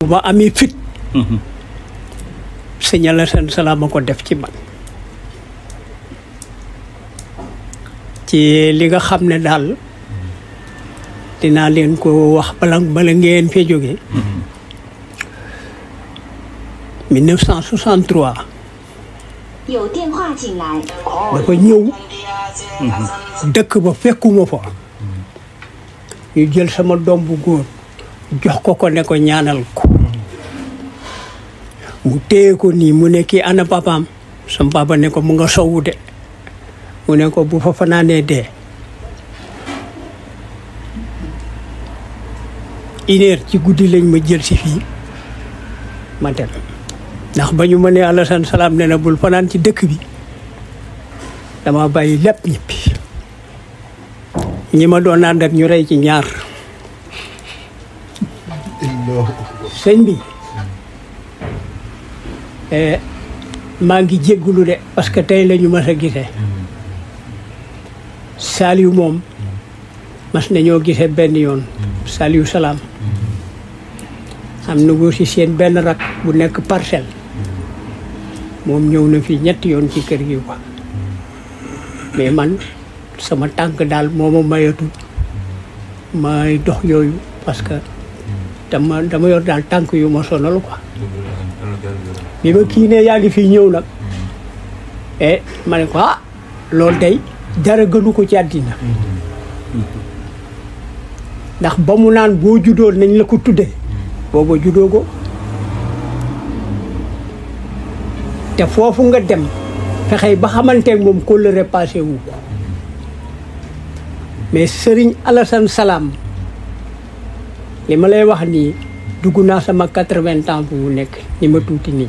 ma amee fit sëñ Alassane Salam a ko def ci man ci li nga xam ne daal dinaa leen ko wax bala ngeen fee jóge 1963 dafa ñëw dëkk ba fekkuma fa ñu jël sama doom bu góor jox ko ne ko ñaanal ko mu téye ko nii mu ne kii ana papaam sama papa ne ko mu nga sowu de mu ne ko bu fa fanaanee dee 1h ci guddi lañ ma jël si fii ma dem ndax ba ñu ma nee Alassane Salam ne na bul fanaan ci dëkk bi dama bàyyi lépp ñëppi ñi ma doon ànd ak ñu rey ci ñaar sëñ bi maa ngi jéggulu de parce que tey la ñu mas a gisee Saliou moom mas nañoo gisee benn yoon Saliou Salam am na góor si seen benn rak bu nekk Parcelles moom ñëw na fii ñetti yoon ci kër gi quoi mais man sama tànk daal moo ma mayatul may dox yooyu parce que dama yor daal tànk yu ma sonal quoi bi ma kii ne yaa ngi fii ñëw nag ma ne ko loolu day dara gënu ko ci àddina ndax ba mu naan boo juddoo nañ la ko tuddee booba juddoo ko te foofu nga dem fexey ba xamanteeg moom kóllëre passé wu ko mais Serigne Alassane Salam li ma lay wax nii dugg naa sama 80 ans bu mu nekk ni ma tuuti nii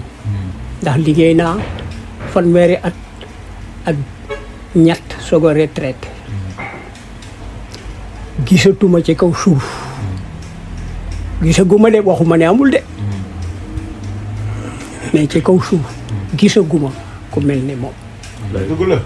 ndax liggéey naa fanweeri at ak ñett soog a retraité gisatuma ci kaw suuf gisaguma de waxuma ne amul de mais ci kaw suuf gisaguma ku mel ni moom. dëgg la.